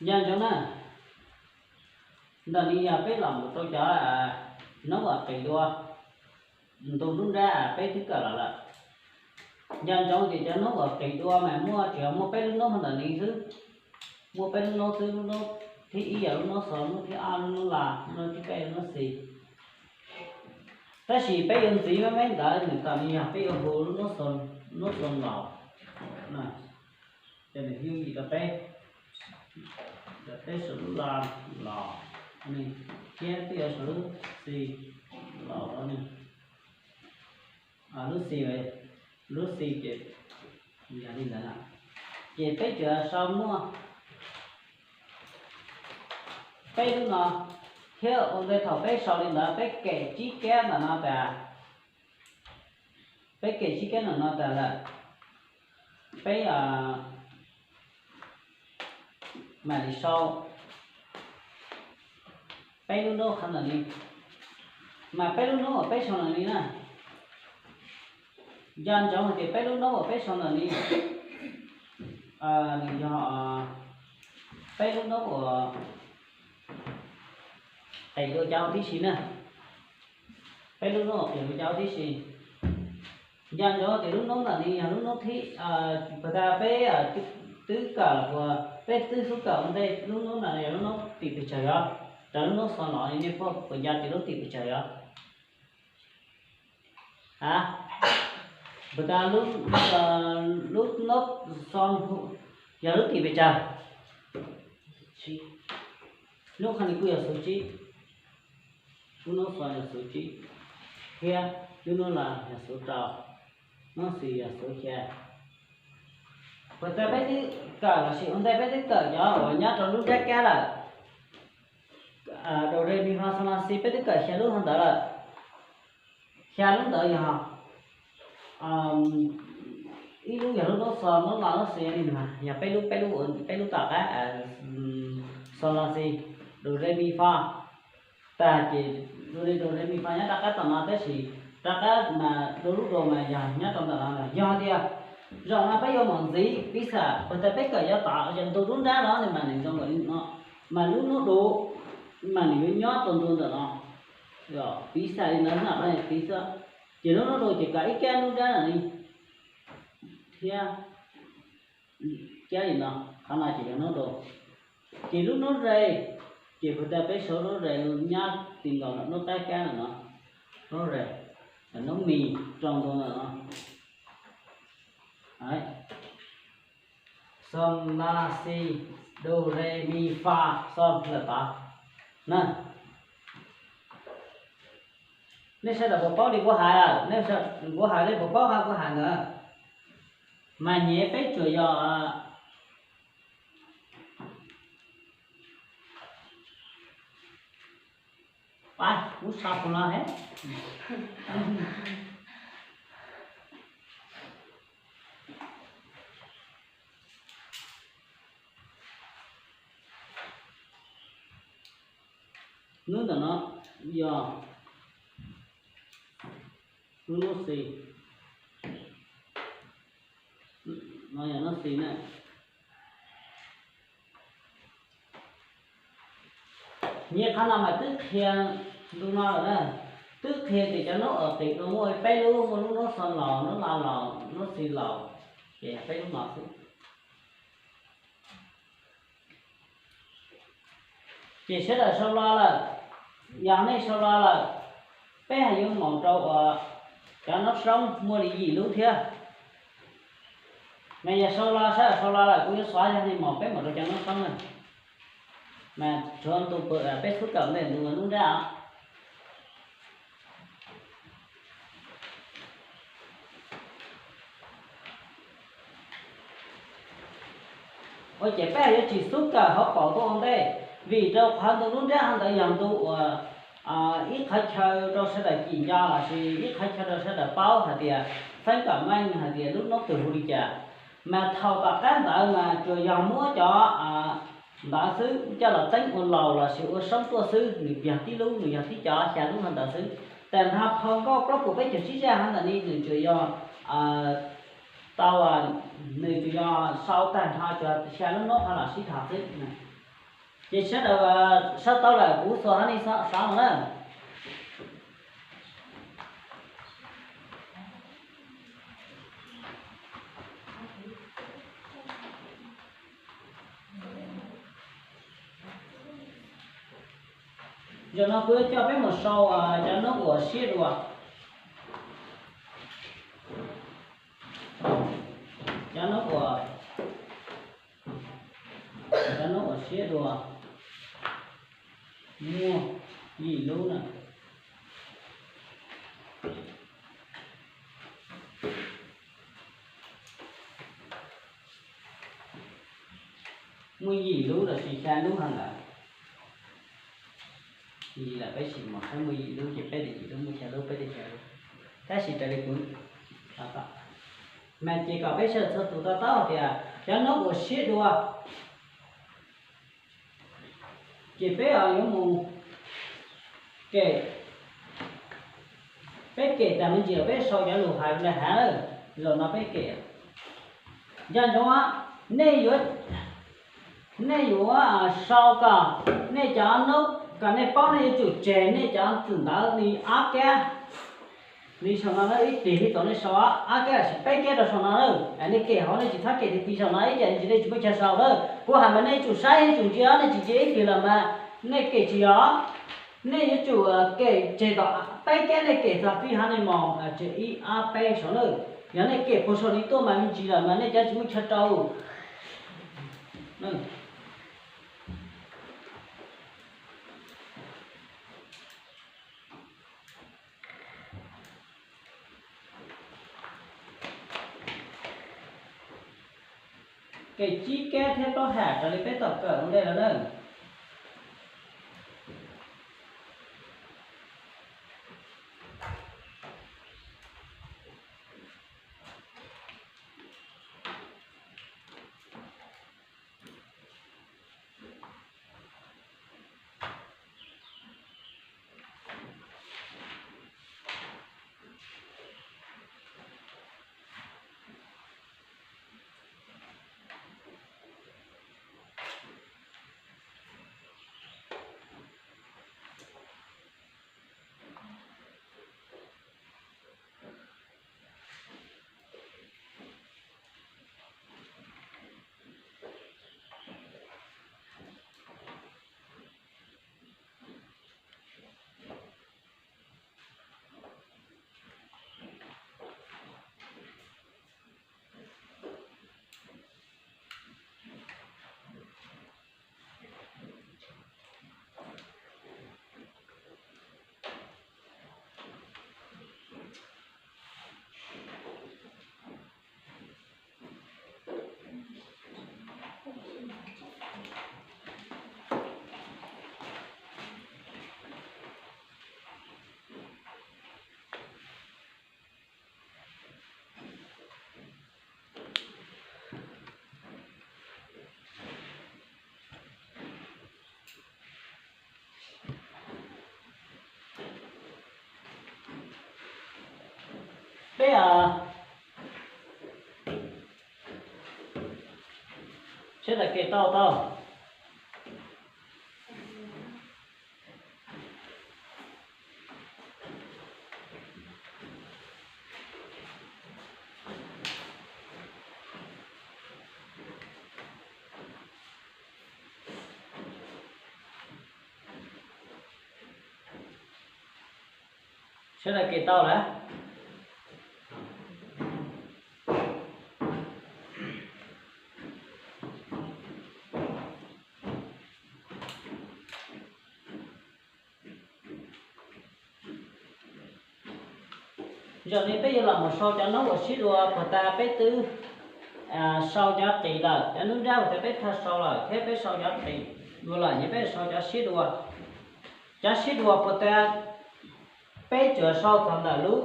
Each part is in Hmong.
Nco ntsoov na, ntawm no yog peb los mus rau cov hnub uas qis dua, ntu lub nrab peb twb kawm los lawm. Nco ntsoov tias cov hnub uas qis dua mas muaj tsuas yog muaj peb lub hnub ntawm no xwb, muaj peb lub hnub xwb, lub hnub thib ib yog lub hnub xo, lub hnub thib ob lub hnub la, lub hnub thib peb lub hnub xis. Tab sis peb yuav ntxiv meb meb ntawd nws tam li yog peb yuav hu lub hnub xo, lub hnub xo los, ces nws thiaj yim rau peb, peb sau lub la los, thiab peb yuav sau lub xis los, lub xis, lub xis ces yog li ntawd na, ces peb tsuas sau muaj peb lub no, thiab ua ntej thaum peb sau li ntawd peb kem tsib kab ntawm no tas, peb kem tsib kab ntawm no tas lawm, peb mam li sau peb lub hnub qhov ntawm no, mas peb lub hnub uas peb sau ntawm no na, nco ntsoov hais tias peb lub hnub uas peb sau ntawm no, nws yog peb lub hnub uas qis dua cauv tib si na, peb lub hnub uas qis dua cauv tib si. Nco ntsoov tias lub hnub ntawm no yog lub hnub thib, puas tas peb twb kawm los puas, peb twb xub kawm ua ntej, lub hnub no yog lub hnub tim pes tsawg yog, raws lub hnub xo los nej puas nco tias lub tim pes tsawg yog? A, puas tas lub hnub xo yog lub tim pes tsawg? Lub qhov no kuj yog xov tsib, lub hnub xo yog xov tsib, thiab lub hnub la yog xov rau, hnub xis yog xov xya. Puas tas peb twb kawm los sis ua ntej peb twb kawm cov uas nyob rau lub nrab kab lawm, do re mi fa sol la si peb twb kawm xya lub hov ntawd lawm. Xya lub ntawd yog, ib lub yog lub hnub xo, lub la, lub xis, yog peb lub, peb lub, peb lub tom qab, sol la si, do re mi fa. Tag ces do re, do re mi fa nyob rov qab tom no tab sis rov qab mas do lub do mas yog nyob rau ntawm no lawm. Yog tias zaum no peb yuav mus ntxiv piv xam puas tas peb kawm yav tom yog ntu lub nrab no ne mas nws zoo nkaus li no, mas lub hnub do mas nws yuav nyob rau ntu ntawm no. Piv xam li ntawd na, piv xam, ces lub hnub do ces kawm ib kab lub nrab no li thiab, kab li no, qhov no ces yog hnub do. Ces lub hnub re, ces puas tas peb sau lub re nyob ti nkaus hnub qab kab no, hnub re, hnub mis rau ntu ntawm no. Sol la si, do re mi fa sol lawm tod na. Nej sawv daws puas paub li kuv hais lawm? Nej, kuv hais nej puas paub hais kuv hais ntawd? Mas nyiam peb tsuas yog, pab kuv sau tus no he. Hnub ntawm no yog hnub xis, no yog hnub xis na. Nyiam qhov no mas twb qhia ntu no lawm na, twb qhia tias cov hnub uas qis dua muaj peb lub, muaj lub hnub xo laus, hnub la laus, hnub xis laus, ces yog peb lub no xwb. Ces sawv daws sau los lawm, yog nej sau los lawm, peb hais yuav mus rau uas cov noob soob muaj li yim lub thiab. Mas yog sau los, sawv daws sau los lawm kuv yuav xav yog nej mus peb mus rau cov noob soob na. Mas tshuav ntu pw peb xub kawm ntej ntu lub nrab os. Ua ces peb yuav tsis xub kawm hauv paus tuaj ua ntej, vim rau qhov ntu lub nrab hov ntawd yog ntu uas ib qhov chaw rau sawv daws cim nco lossis ib qhov chaw rau sawv daws paub hais tias, txheeb kom meej hais tias lub hnub twg hu li cas. Mas thaum tom qab ntawd mas tsuas yog muab cov ntawd xwb coj los txeeb ua laus lossis ua soob tuaj xwb, nws yog tib lub, nws yog tib cov xya lub hov ntawd xwb. Tag nrho phau nkauj plaub puas peb caug tsib zaj hov ntawm no nws tsuas yog tau, nws tsuas yog sau tag nrho tsuas xya lub hnub qhov los sib dhos xwb. Ces sawv daws sab tau lawm kuv txuas hab nej xav no na. Zaum no kuv yuav coj peb mus sau cov noob uas siab dua. Cov noob uas, cov noob uas siab dua muaj yim lub na. Muaj yim lub los sis xya lub heev lawm. Yim lawm peb sim mus saib muaj yim lub ces peb li yim lub, muaj xya lub peb li xya lub. Tab sis raws li kuv, mas ces kom peb sawv daws txhua tus to taub hais tias cov noob uas siab dua ces peb yuav mus kem, peb kem tas me ntsis los peb sau cov lus hais rau lawv hav lawm, zaum no peb kem. Nco ntsoov, nej yuav, nej yuav sau kom nej cov noob, kom nej paub nej yuav tsum tseg nej cov txwm ntawv li ob kab li saum no na, ib tig li tau nej sau ob kab los sis peb kab rau saum no na. Nej kem hauv, nej tsis txhob kem ti ti saum no ib yam li nej tsis muaj chaw sau na. Kuv hais mas nej tsum saib, nej tsum ntsia, nej tsis ntsia ib tig los mas nej kem tsis yog. Nej yuav tsum kem tseg tom peb kab, nej kem txog fij hab nej mus tseg ib ob peb saum na. Yog nej kem puag saum li tuaj mas me ntsis lawm mas nej cov tsis muaj chaw rau. Kem tsib kab thiab plaub ham raws li peb tau kawm ua ntej lawm na. Peb, sawv daws kem tau tau. Sawv daws kem tau lawm. Zaum no peb yuav los mus sau cov noob uas sib dua puag ta, peb twb sau cov qis lawm, cov noob nrab puag ta peb tau sau lawm thiab peb sau cov qis dua lawm, ces peb sau cov sib dua. Cov sib dua puag ta peb tsuas sau txog ntawm lub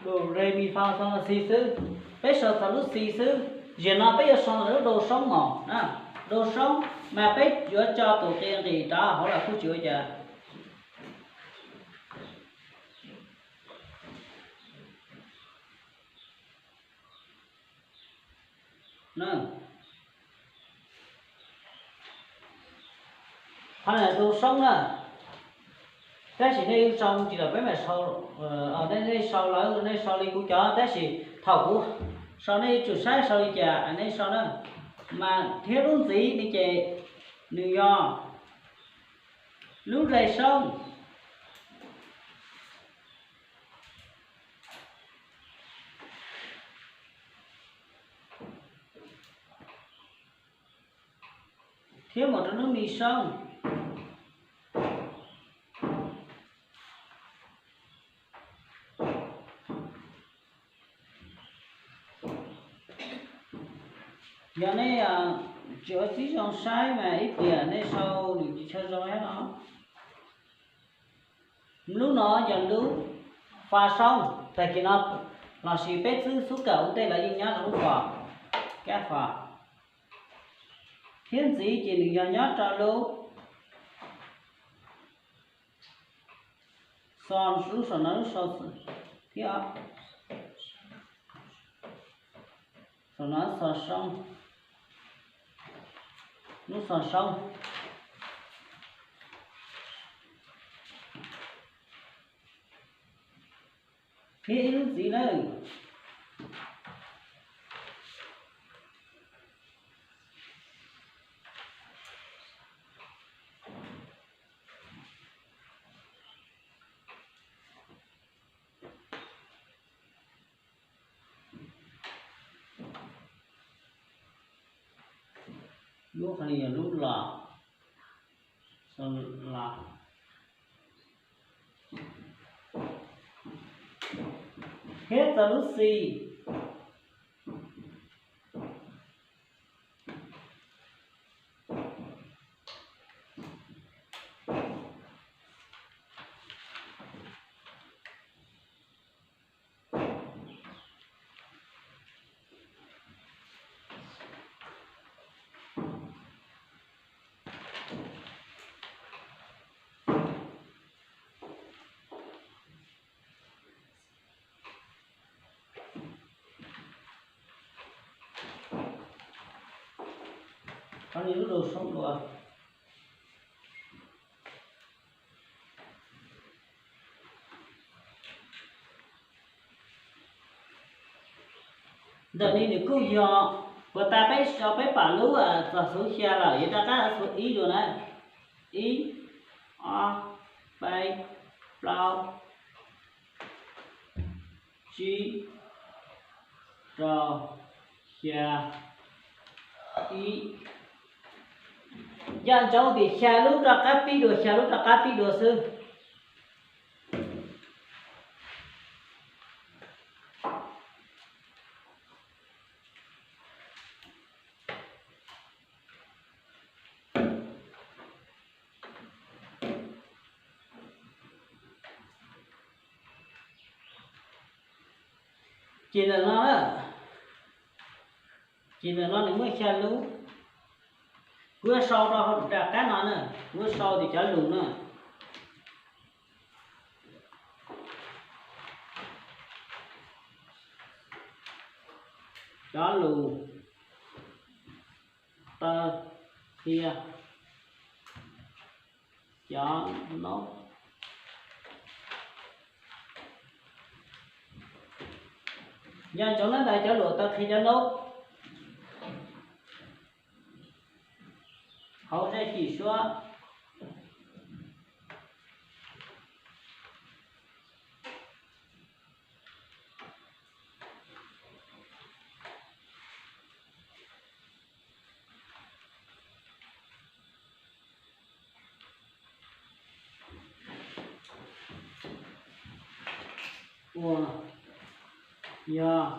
do re mi fa sol la si xwb, peb sau txog lub si xwb. Zaum no peb yuav sau ntawm lub do soob mos, do soob, mas peb yuav tso tus qi nqis rov hauv los kuj tsis ua cas. Qhov no tus soob na, tab sis nej yuav sau tsis tau, peb mam sau, nej sau lawv, nej sau li kuv cov, tab sis thaum kuv sau nej yuav tsum saib sau li cas nej sau na. Mas thiab lub ntxiv ne ces nws yog lub nqe soob. Thiab mus rau lub mi soob. Yog nej tsis ua tib zoo saib mas ib pliag nej sau nws tsis tshua zoo thiab no. Lub no yog lub fa soob, tag kis no los sis peb twb xub kawm ua ntej los yeej nyob rau lub fos, kab fos. Thiab ntxiv ces nws yog nyob rau lub xo, lub xo no lub xo thiab, xo no xo soob, lub xo soob. Thiab ib lub ntxiv na. Lub qhov no yog lub los, los. Thiab txog lub xi. Qhov no lub rau soob dua. Ntawm no nws kuj yog puas tas peb so peb pam lub txog xuv xya lawm, yuav rov qab xuv ib dua na. Ib, ob, peb, plaub, tsib, rau, xya, ib. Nco ntsoov tias xya lub rov qab pib dua, xya lub rov qab pib dua xwb. Ces ntawm no, ces ntawm no nws muaj xya lub. Kuv yuav sau rau hauv nram qab no na, kuv yuav sau tias cov lus na. Cov lus taw qhia cov noob. Nco ntsoov na, ntawd cov lus taw qhia cov noob hauv zaj xim suab. Uas yog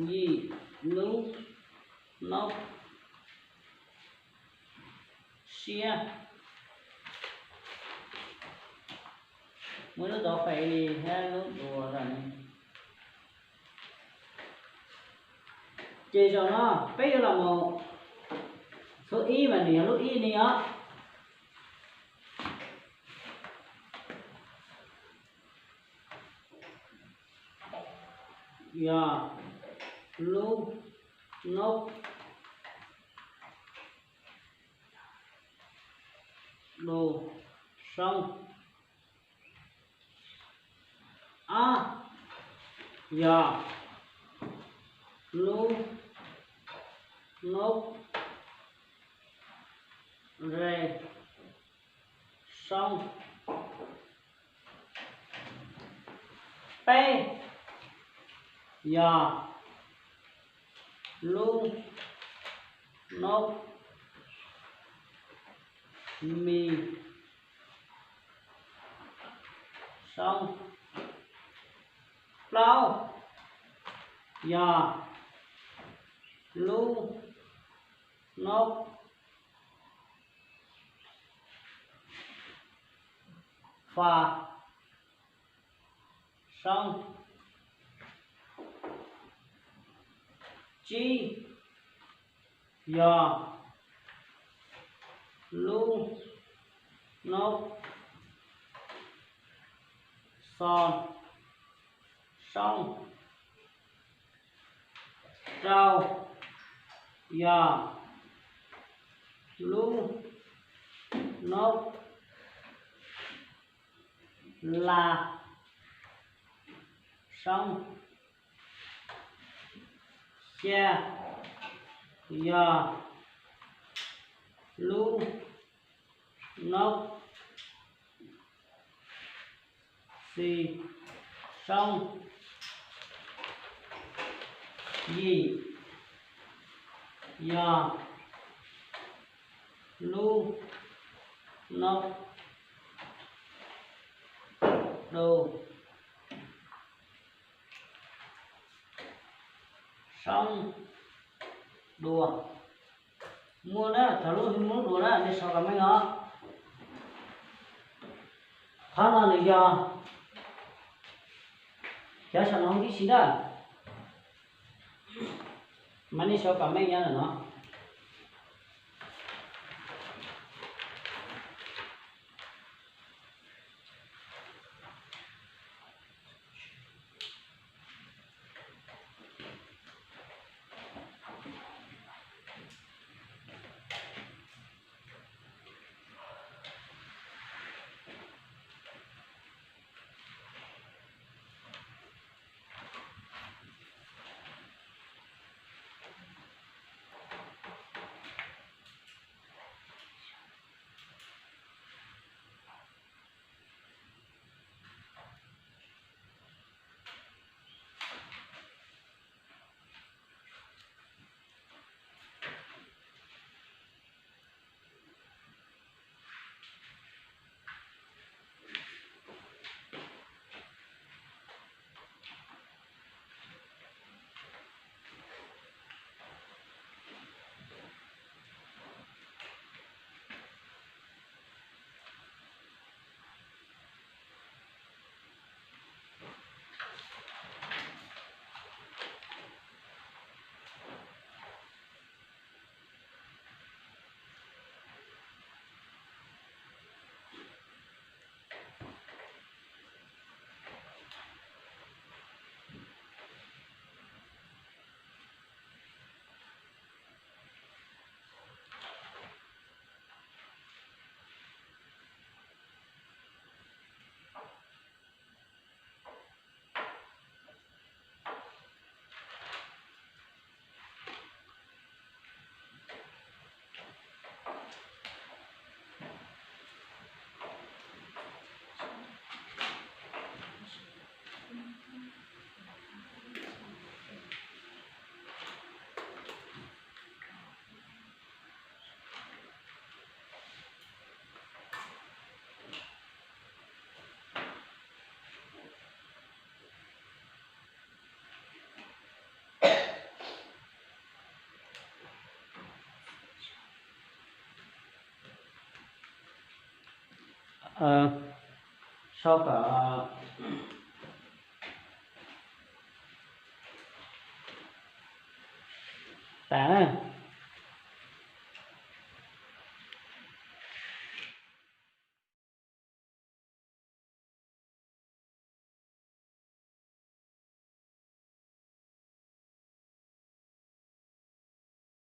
yim lub noob siab. Muaj lub tau fais li thiab lub dua lawm. Ces zaum no peb yuav los mus xuv ib mas nws yog lub ib li os. Yog lub noob. Soo. A, yog, lub, nub, re, soo. Peb, yog, lub, nub, mi, soo. Plaub, yog, lub, nub, fa, soo. Tsib, yog, lub, nub, xo, soo. Rau, yog, lub, nub, la, soo. Xya, yog, lub, nub, xi, soo. Yim, yog, lub, nub, du, soo. Dua. Muaj na, thaum lub hwj muab dua na, nej sau comment os. Qhov no nws yog cov saum no tib si na, mas nej sau comment nyob ntawm no. Sau kom tas na.